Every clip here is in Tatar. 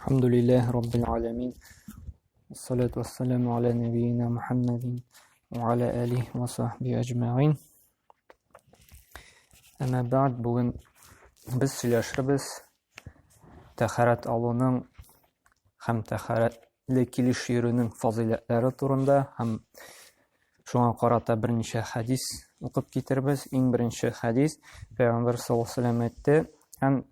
الحمد لله رب العالمين والصلاة والسلام على نبينا محمد وعلى آله وصحبه أجمعين. Әмма бәгъд, бүген без сөйләшербез тәһарәт алуның һәм тәһарәтле килеш йөрүнең фазыйләтләре турында һәм шуңа карата берничә хәдис укып китербез. Иң беренче хәдис: Пәйгамбәр саллаллаһу алейһи вәсәлләм әйтте, һәм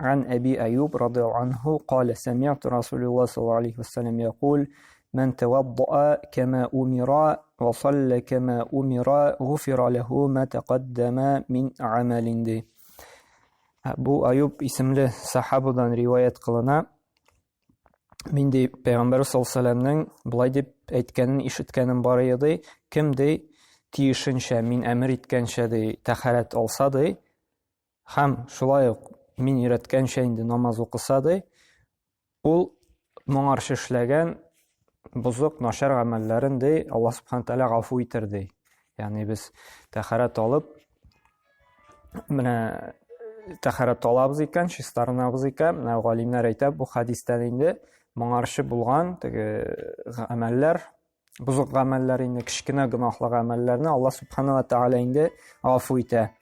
عن أبي أيوب رضي الله عنه قال: سمعت رسول الله صلى الله عليه وسلم يقول: من توضأ كما أمر وصلى كما أمر غفر له ما تقدم من عمل. Ди. Бу Аюб исемле сахабадан риваять кылына. Мин, ди, Пәйгамбәр саллаллаху болай дип әйткәнен ишеткәнем бар иде: кем, ди, тиешенчә, мин әмер иткәнчә, ди, тәһарәт алса, ди, һәм шулай ук мин өйрәткәнчә инде намаз укыса, ди, ул моңарчы эшләгән бозык, начар гамәлләрен, ди, Аллаһ субхана тәгалә гафу итер, ди. Ягъни без тәһарәт алып, менә тәһарәт алабыз икән, чистарынабыз икән, менә галимнәр әйтә, бу хәдистән инде моңарчы булган теге гамәлләр, бозык гамәлләр инде, кечкенә гөнаһлы гамәлләрне Аллаһ субхана ва тааля инде гафу итә.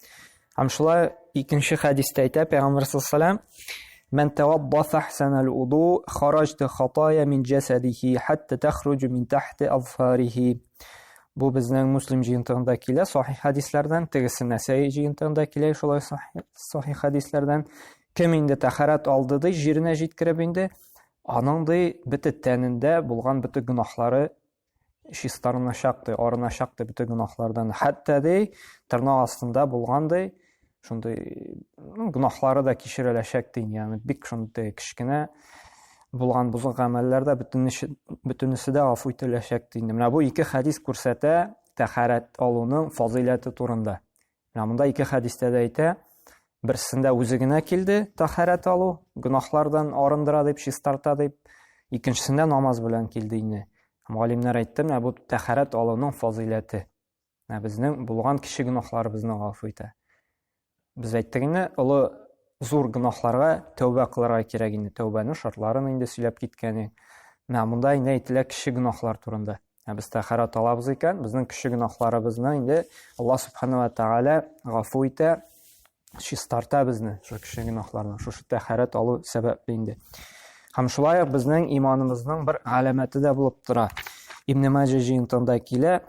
Һәм шулай икенче хәдистә әйтә Пәйгамбәр саллаллаху алейһи: "Ман тавадда фахсана ал-уду хараҗт хатая мин җасадихи хатта тахруҗу мин тахти азфарихи". Бу безнең Муслим җыентыгында килә, сахих хәдисләрдән, тегесе Нәсәи җыентыгында килә, шулай сахих хәдисләрдән. Кем инде тәһарәт алды, ди, җиренә җиткереп инде, аның, ди, бөтен тәнендә булган бөтен гөнаһлары чистарыначак, ди, арыначак, ди, бөтен гөнаһлардан. Хәтта, ди, тырнак астында булган, ди, шундый, ну, гөнаһлары да кичереләчәк, ди. Ягъни бик шундый кечкенә булган бозык гамәлләр дә бөтенесе дә гафу ителәчәк, ди. Менә бу ике хәдис күрсәтә тәһарәт алуның фазыйләте турында. Менә монда ике хәдистә дә әйтә, берсендә үзе генә килде тәһарәт алу, гөнаһлардан арындыра дип, чистарта дип, икенчесендә намаз белән килде инде. Һәм галимнәр әйтте, менә бу тәһарәт алуның фазыйләте. Менә безнең булган кече гөнаһларыбызны гафу итә. Без әйттек инде, олы зур гөнаһларга тәүбә кылырга кирәк инде. Тәүбәнең шартларын инде сөйләп киткән. Менә монда инде әйтелә кече гөнаһлар турында. Ә без тәһарәт алабыз икән, безнең кече гөнаһларыбызны инде Аллаһ субхана ва тааля гафу итә, чистарта безне шул кече гөнаһлардан, шушы тәһарәт алу сәбәпле инде. Һәм шулай ук безнең иманыбызның бер галәмәте дә булып тора. Ибн Маҗа җыентында килә,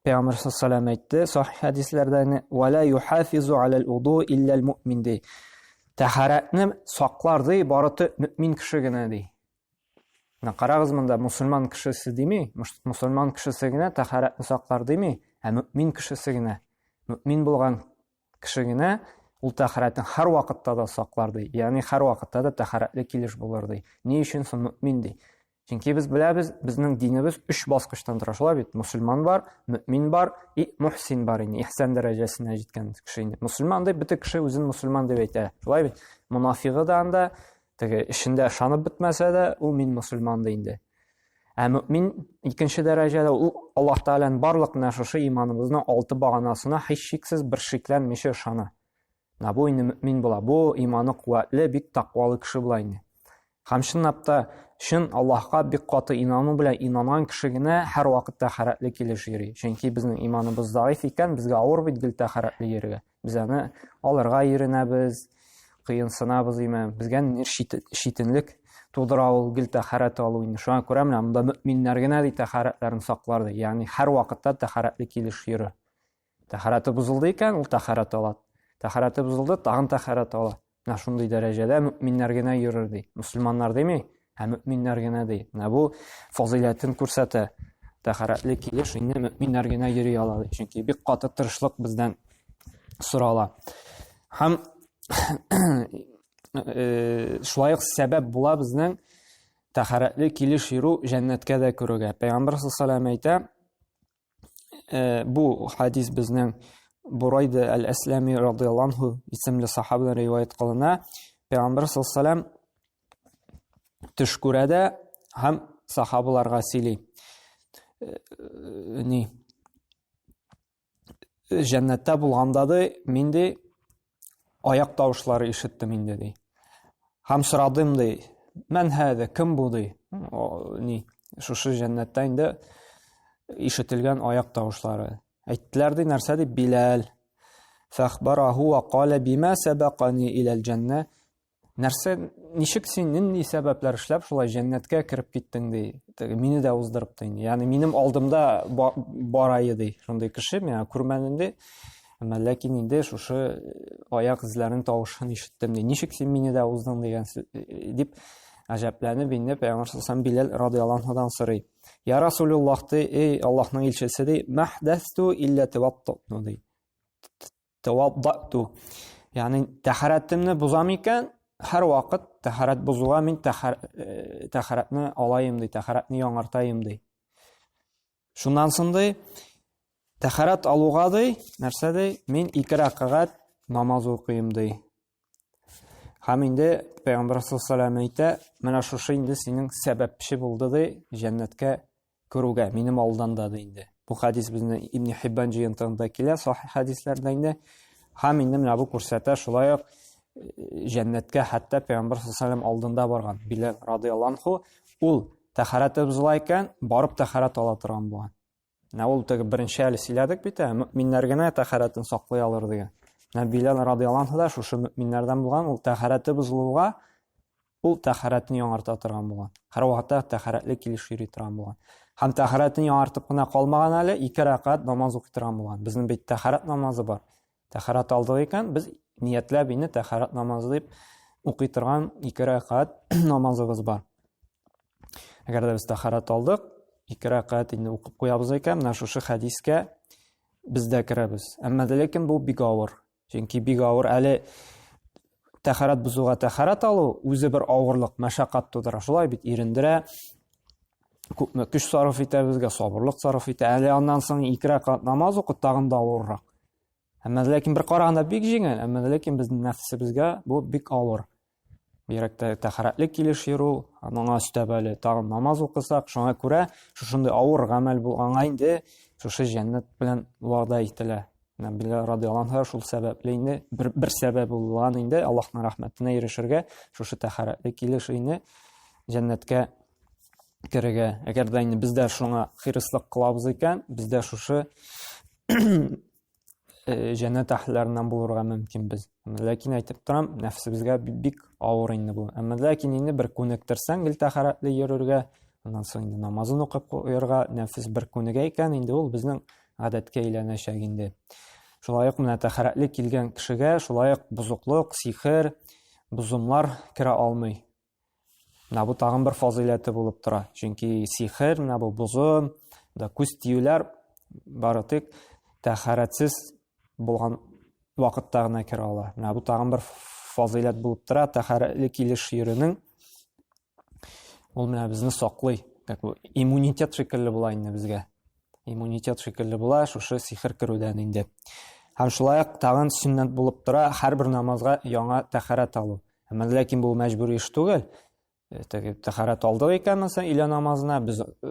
Пәйгамбәр саллаллаху әйтте, сахих хәдисләрдә: "Ва ла юхафизу алал уду илля муъмин", ди. Тәһарәтне саклар, ди, бары тик мөмин кеше генә, ди. Менә карагыз, монда мусульман кешесе дими, мусульман кешесе генә тәһарәтне саклар дими, ә мөмин кешесе генә. Мөмин булган кеше генә ул тәһарәтне һәр вакытта да саклар, ди. Ягъни һәр вакытта да тәһарәтле килеш булыр, ди. Ни өчен соң мөмин, ди? Чөнки без беләбез, безнең динебез өч баскычтан тора, шулай бит? Мусульман бар, мөмин бар и мухсин бар инде, ихсан дәрәҗәсенә җиткән кеше инде. Мусульман дип бөтен кеше үзен мусульман дип әйтә. Шулай бит? Монафигы да анда теге эшендә ышанып бетмәсә дә, ул мин мусульман ди инде. Ә мөмин икенче дәрәҗәдә, ул Аллаһ Тәгаләнең барлык менә шушы иманыбызның алты баганасына һичшиксез бер шикләнмичә ышана. Менә бу инде мөмин була. Бу иманы куәтле, бик тәкъвалы кеше була инде. Һәм чынлап та чын Аллаһка бик каты инану белән инанган кеше генә һәр вакытта тәһарәтле килеш йөри. Чөнки безнең иманыбыз заиф икән, безгә авыр бит гел тәһарәтле йөрергә. Без аны алырга йөренәбез, кыенсынабыз име, безгә читенлек тудыра ул гел тәһарәт алу инде. Шуңа күрә менә монда мөминнәр генә, ди, тәһарәтләрен саклар, ди. Ягъни һәр вакытта тәһарәтле килеш йөрер. Тәһарәте бозылды икән, ул тәһарәт ала. Тәһарәте бозылды, тагын тәһарәт ала. Менә шундый дәрәҗәдә мөминнәр генә йөрер, ди. Мөселманнар дими, ә мөминнәр генә, ди. Менә бу фазыйләтен күрсәтә. Тәһарәтле килеш инде мөминнәр генә йөри ала, ди. Чөнки бик каты тырышлык бездән сорала. Һәм шулай ук сәбәп була безнең тәһарәтле килеш йөрү җәннәткә дә керүгә. Пәйгамбәр саллаллаху алейһи әйтә, бу хадис безнең Бурайда әл-Әсләми радияллаһу анһу исемле сахабадан риваять кылына. Пәйгамбәр саллаллаху алейһи төш күрә дә һәм сахабаларга сөйли. Ни? Җәннәттә булганда, ди, мин, ди, аяк тавышлары ишеттем инде, ди. Һәм сорадым, ди. Мән һәдә, кем бу ди? Ни, шушы җәннәттә инде ишетелгән аяк тавышлары. Әйттеләр ди, нәрсә дип? Биләл. Фәхбараху ва кала бима сабақани иләл җәннә. Нәрсә, ничек син нинди сәбәпләр эшләп шулай җәннәткә кереп киттең ди. Мине дә уздырып ди. Ягъни минем алдымда бара иде шундый кеше, миңа күрмәдем ди. Әмма ләкин инде шушы аяк эзләренең тавышын ишеттем ди. Ничек син мине дә уздың дигән дип гаҗәпләнеп инде Пәйгамбәр саллаллаху Биләл радиаллаһу анһудан сорый. Я Расулуллаһ ди, эй Аллаһның илчесе ди, махдасту илля таватту ди. Таваддату. Ягъни тәһарәтемне бозам икән, һәр вакыт тәһарәт бозуга мин э, тәһарәтне алаем ди, тәһарәтне яңартаем ди. Шуннан соң ди, тәһарәт алуга ди, нәрсә ди, мин ике рәкәгать намаз укыйм ди. Һәм инде Пәйгамбәр саллаллаху алейһи әйтә, менә шушы инде синең сәбәпче булды ди, җәннәткә керүгә, минем алдан да ди инде. Бу хадис безнең Ибн Хиббан җыентыгында килә, сахих хадисләрдә инде. Һәм инде менә бу күрсәтә шулай ук э, җәннәткә хәтта Пәйгамбәр саллаллаху алейһи алдында барган Биләл радиаллаһу анху ул тәһарәте бозыла икән, барып тәһарәт ала торган булган. Менә ул теге беренче әле сөйләдек бит, ә, мөэминнәр генә тәһарәтен саклый алыр дигән. Менә Биләл радиаллаһу анһу да шушы мөэминнәрдән булган, ул тәһарәте бозылуга ул тәһарәтен яңарта торган булган. Һәрвакытта тәһарәтле килеш йөри торган булган. Һәм тәһарәтен яңартып кына калмаган әле, ике рәкәгать намаз укый торган булган. Безнең бит тәһарәт намазы бар. Тәһарәт алдык икән, без ниятләп инде тәһарәт намазы дип укый торган ике рәкәгать намазыбыз бар. Әгәр дә без тәһарәт алдык, ике рәкәгать инде укып куябыз икән, менә шушы хәдискә без дә керәбез. Әмма дә ләкин бу бик авыр. Чөнки бик авыр әле тәһарәт бозуга тәһарәт алу үзе бер авырлык, мәшәкать тудыра. Шулай бит ирендерә, күпме көч сарыф итә безгә, сабырлык сарыф итә. Әле аннан соң ике рәкәгать намаз укып тагын да авыррак. Әмма ләкин бер караганда бик җиңел, әмма ләкин безнең нәфсебезгә бу бик авыр. Бигрәк тә тәһарәтле килеш йөрү, моңа өстәп әле тагын намаз укысак, шуңа күрә шушындый авыр гамәл булганга инде шушы җәннәт белән вәгъдә ителә. Нәбиләр радиаллаһу анһу шул сәбәпле инде бер, бер сәбәп булган инде Аллаһның рәхмәтенә ирешергә шушы тәһарәтле килеш инде җәннәткә керергә. Әгәр дә инде без дә шуңа хирыслык кылабыз икән, без дә шушы э, җәннәт әһелләреннән булырга мөмкин без. Ләкин әйтеп торам, нәфсебезгә бик авыр инде бу. Әмма ләкин инде бер күнектерсәң, гел тәһарәтле йөрергә, аннан соң инде намазын укып куярга, нәфес бер күнегә икән, инде ул безнең гадәткә әйләнәчәк инде. Шулай ук менә тәһарәтле килгән кешегә шулай ук бозыклык, сихер, бозымлар керә алмый. Менә бу тагын бер фазыйләте булып тора. Чөнки сихер, менә бу бозым, да күз тиюләр бары тик тәһарәтсез булган вакытта гына керә ала. Менә бу тагын бер фазыйләт булып тора, тәһарәтле килеш йөрүнең. Ул менә безне саклый. Как бу иммунитет шикелле була инде безгә. Иммунитет шикелле була шушы сихер керүдән инде. Һәм шулай ук тагын сөннәт булып тора һәрбер намазга яңа тәһарәт алу. Әмма ләкин бу мәҗбүри эш түгел. Э, теге тәһарәт алдык икән, мәсәлән, өйлә намазына без э,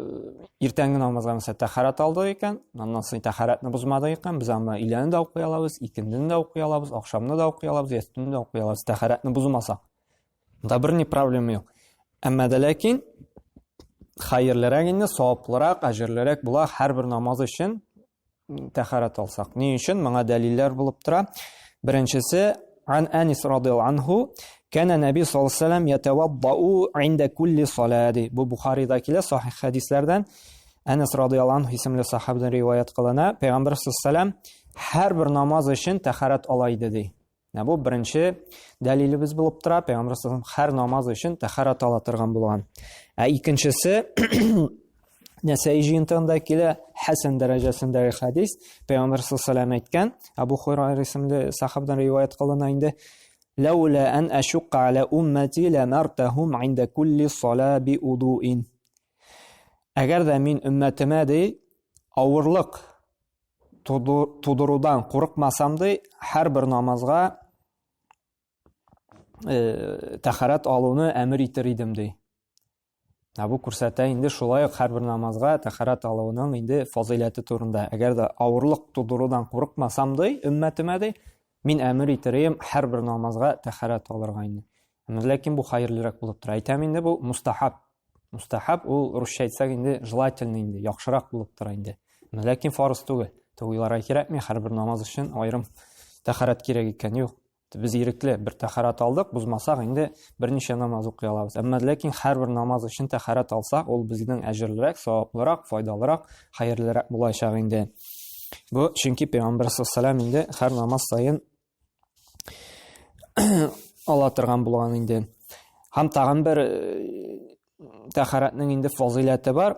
иртәнге намазга мәсәлән тәһарәт алдык икән, аннан соң тәһарәтне бозмадык икән, без аны өйләне дә укый алабыз, икендене дә укый алабыз, ахшамны да укый алабыз, ястүне дә укый алабыз, тәһарәтне бозмасак. Монда берни проблема юк. Әмма дә ләкин хәерлерәк инде, саваплырак, әҗерлерәк була һәрбер намаз өчен тәһарәт алсак. Ни өчен? Моңа дәлилләр булып тора. Беренчесе, ан Анис радияллаһу анху, кана Наби саллаллаһу алейһи вәсәлләм ятаваддау инда кулли салати. Бу Бухарида килә, сахих хәдисләрдән. Анас радияллаһу анху исемле сахабадан риваять кылына. Пәйгамбәр саллаллаһу алейһи вәсәлләм һәрбер намаз өчен тәһарәт ала иде ди. Менә бу беренче дәлилебез булып тора. Пәйгамбәр саллаллаху һәр намаз өчен тәһарәт ала торган булган. Ә икенчесе Нәсәи җыентыгында килә хәсән дәрәҗәсендәге хәдис. Пәйгамбәр саллаллаху әйткән, Абу Хурайра исемле сахабдан риваять кылына инде. Ләүлә ан ашукка аля уммати ламартахум инда кулли сала би удуин. Әгәр дә мин өммәтемә ди авырлык тудырудан курыкмасам ди, һәрбер намазга э, тәһарәт алуны әмер итер идем ди. Ә бу күрсәтә инде шулай ук һәрбер намазга тәһарәт алуның инде фазыйләте турында. Әгәр дә авырлык тудырудан курыкмасам ди, өммәтемә ди, мин әмер итер идем һәрбер намазга тәһарәт алырга инде. Әмма ләкин бу хәерлерәк булып тора. Әйтәм инде бу мустахаб. Мустахаб ул русча әйтсәк инде желательно инде, яхшырак булып тора инде. Әмма ләкин фарыз түгел. Уйларга кирәкми, һәрбер намаз өчен аерым тәһарәт кирәк икән. Юк. Без ирекле, бер тәһарәт алдык, бозмасак инде берничә намаз укый алабыз. Әмма ләкин һәрбер намаз өчен тәһарәт алсак, ул безнең әҗерлерәк, саваплырак, файдалырак, хәерлерәк булачак инде. Бу чөнки Пәйгамбәр саллаллаху инде һәр намаз саен ала торган булган инде. Һәм тагын бер э, тәһарәтнең инде фазыйләте бар.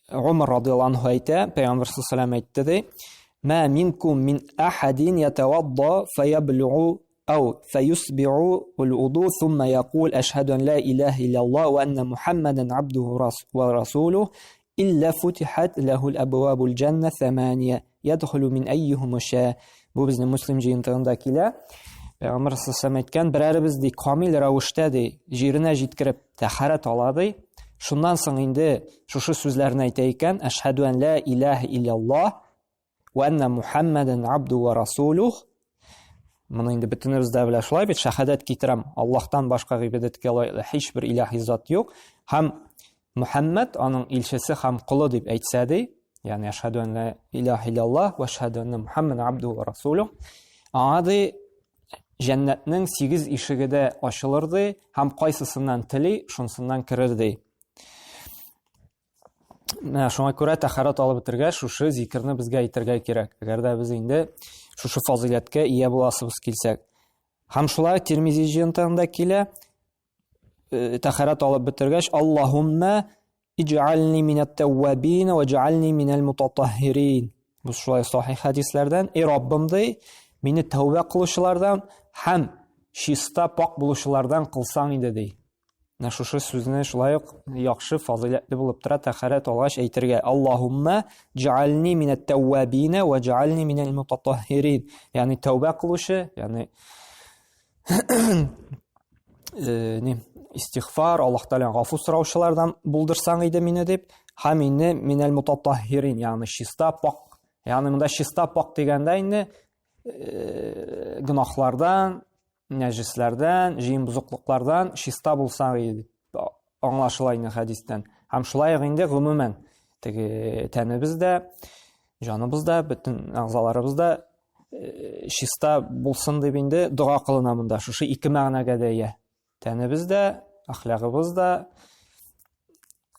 Умар радиаллаһу анһу әйтә, Пәйгамбәр саллаллаху әйтте ди, "Ма минкум мин ахадин ятавадда фаyaблугу أو فيسبع الوضوء ثم يقول أشهد أن لا إله إلا الله وأن محمدا عبده ورسوله إلا فتحت له الأبواب الجنة ثمانية يدخل من أيهم شاء. Бу безнең Муслим җыентыгында килә. Пәйгамбәр саллаллаху әйткән, берәребез ди камил рәвештә ди җиренә җиткереп тәһарәт ала ди. Шуннан соң инде шушы сүзләрне әйтә икән: Әшһәдү ан ла илаһа илляллаһ ва анна Мухаммадан абду ва расулух. Моны инде бөтенебез дә белә шулай бит, шәһадәт китерәм. Аллаһтан башка гыйбадәткә лаеклы һичбер илаһи зат юк. Һәм Мухаммад аның илчесе һәм колы дип әйтсә ди, ягъни әшһәдү ан ла илаһа илляллаһ ва әшһәдү анна Мухаммадан абдуһу ва расулух. Аңа ди җәннәтнең сигез ишеге дә ачылыр ди һәм кайсысыннан тели, шунсыннан керер ди. Менә шуңа күрә тәһарәт алып бетергәч, шушы зикерне безгә әйтергә кирәк. Әгәр дә без инде шушы фазыйләткә ия буласыбыз килсәк. Һәм шулай Тирмизи җыентыгында килә, э, тәһарәт алып бетергәч, Аллаһумма иҗ'альни минәт тәввабин ва иҗ'альни минәл мутатаһһирин. Бу шулай сахих хәдисләрдән, эй Раббым ди, мине тәүбә кылучылардан һәм чиста пак булучылардан кылсаң иде ди. Менә шушы сүзне шулай ук яхшы фазыйләтле булып тора тәһарәт алгач әйтергә. Аллаһумма җаальни минәт тәввабин ва җаальни минәл мутатаһһирин. Ягъни тәүбә кылучы, ягъни э, ни истигъфар, Аллаһ Тәгаләдән гафу сораучылардан булдырсаң иде мине дип, һәм инде минәл мутатаһһирин, ягъни чиста пак. Ягъни монда чиста пак дигәндә инде э, гөнаһлардан, нәҗесләрдән, җыен бозыклыклардан чиста булсаң иде дип аңлашыла инде хәдистән. Һәм шулай ук инде гомумән теге тәнебез дә, җаныбыз да, бөтен әгъзаларыбыз да э, чиста булсын дип инде дога кылына монда. Шушы ике мәгънәгә дә ия. Тәнебез дә, әхлагыбыз да,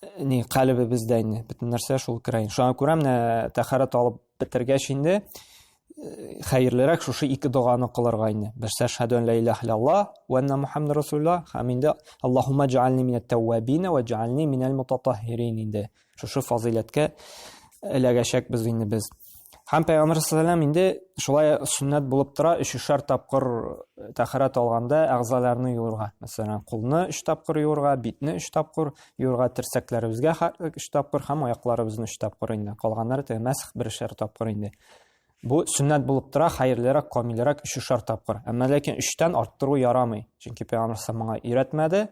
э, ни калебебез дә инде бөтен нәрсә шул керә. Шуңа күрә менә тәһарәт алып бетергәч инде э, хәерлерәк шушы ике доганы кылырга инде. Берсе әшһәдү ан ла илаһа илляллаһ ва анна Мухаммадар расулуллаһ һәм инде Аллаһумма җаальни минәт тәввабин ва җаальни минәл мутатаһһирин инде. Шушы фазыйләткә эләгәчәкбез инде без. Һәм Пәйгамбәр саллаллаху инде шулай сөннәт булып тора, өчешәр тапкыр э, тәһарәт алганда әгъзаларны юырга. Мәсәлән, кулны өч тапкыр юырга, битне өч тапкыр юырга, терсәкләребезгә өч тапкыр һәм аякларыбызны өч тапкыр инде. Калганнары теге мәсх берешәр тапкыр инде. Бу сөннәт булып тора, хәерлерәк, камилрәк өчешәр тапкыр. Әмма ләкин өчтән арттыру ярамый. Чөнки Пәйгамбәр моңа өйрәтмәде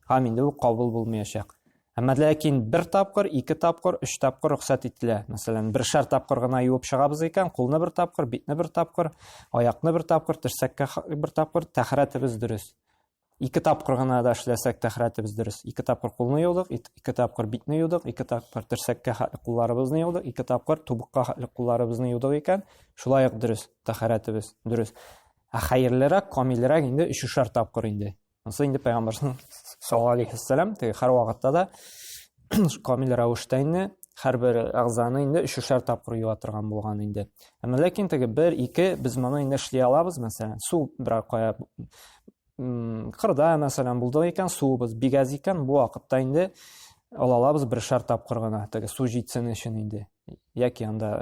һәм инде ул кабул булмаячак. Әмма ләкин бер тапкыр, ике тапкыр, өч тапкыр рөхсәт ителә. Мәсәлән, бершәр тапкыр гына юып чыгабыз икән, кулны бер тапкыр, битне бер тапкыр, аякны бер тапкыр, терсәккә бер тапкыр, тәһарәтебез дөрес. Ике тапкыр гына да эшләсәк, тәһарәтебез дөрес. Ике тапкыр кулны юдык, ике тапкыр битне юдык, ике тапкыр терсәккә хәтле кулларыбызны юдык, ике тапкыр тубыкка хәтле кулларыбызны юдык икән, шулай ук дөрес, тәһарәтебез дөрес. Ә хәерлерәк, камилрәк инде өчешәр тапкыр инде. Ансы инде пәйгамбәр саллаллаху алейхи вәссәлам теге һәр вакытта да камил рәвештә инде һәрбер әгъзаны инде өчешәр тапкыр юа торган булган инде. Әмма ләкин теге бер, ике без моны инде эшли алабыз, мәсәлән, су берәр кая кырда, мәсәлән, булды икән, суыбыз бик әз икән, бу вакытта инде ала алабыз бершәр тапкыр гына, теге су җитсен өчен инде. Яки анда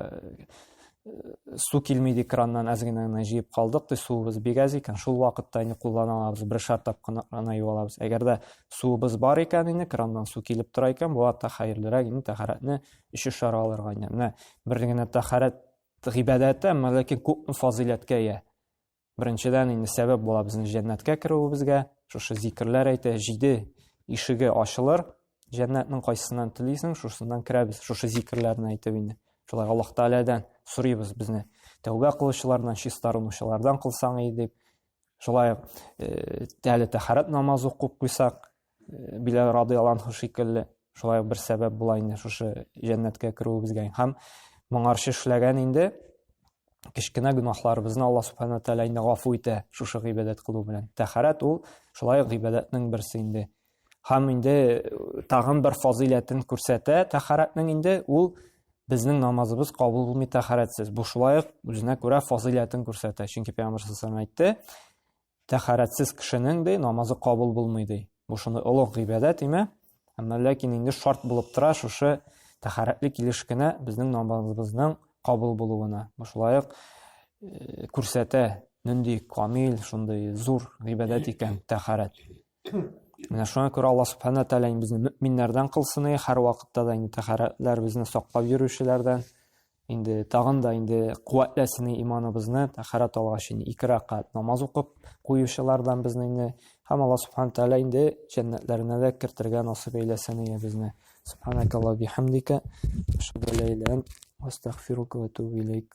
э, су килми ди краннан әз генә генә җыеп калдык ди суыбыз бик әз икән шул вакытта инде куллана алабыз бершәр тапкыр гына юа алабыз әгәр дә суыбыз бар икән инде краннан су килеп тора икән бу вакытта хәерлерәк инде тәһарәтне өчешәр алырга инде менә бер генә тәһарәт гыйбадәте әмма ләкин күпме фазыйләткә ия Беренчедән, инде сәбәп була безнең җәннәткә керүебезгә. Шушы зикерләр әйтә, җиде ишеге ачылыр. Җәннәтнең кайсысыннан телисең, шушысыннан керәбез. Шушы зикерләрне әйтеп инде. Шулай Аллаһ Тәгаләдән сорыйбыз безне. Тәүбә кылучылардан, чистарынучылардан кылсаң иде дип. Шулай ук э, әле тәһарәт намазы укып куйсак, э, Биләл радыяллаһу анһу шикелле, шулай ук бер сәбәп була инде шушы җәннәткә керүебезгә. Һәм моңарчы эшләгән инде кечкенә гөнаһларыбызны Алла субхана тәгалә инде гафу итә шушы гыйбадәт кылу белән. Тәһарәт ул шулай ук гыйбадәтнең берсе инде. Һәм инде э, тагын бер фазыйләтен күрсәтә тәһарәтнең инде ул безнең намазыбыз кабул булмый тәһарәтсез. Бу шулай ук үзенә күрә фазыйләтен күрсәтә. Чөнки Пәйгамбәр саллаллаху әйтте, тәһарәтсез кешенең ди намазы кабул булмый ди. Бу шундый олуг гыйбадәт име? Әмма ләкин инде шарт булып тора шушы тәһарәтле килеш кенә безнең намазыбызның кабул булуына. Бу шулай ук э, күрсәтә нинди камил, шундый зур гыйбадәт икән тәһарәт. Менә шуңа күрә Алла Субхана Тәгалә безне мөэминнәрдән кылсын, һәр вакытта да инде тәһарәтләребезне саклап йөрүчеләрдән. Инде тагын да инде куәтләсен иманыбызны, тәһарәт алгач инде ике рәкать намаз укып куючылардан безне инде һәм Алла Субхана Тәгалә инде җәннәтләренә дә кертергә насыйп әйләсен безне. Субханакаллаһу бихамдика, ашһаду ла илаһа илля ант, астагфирука ва атубу илейк.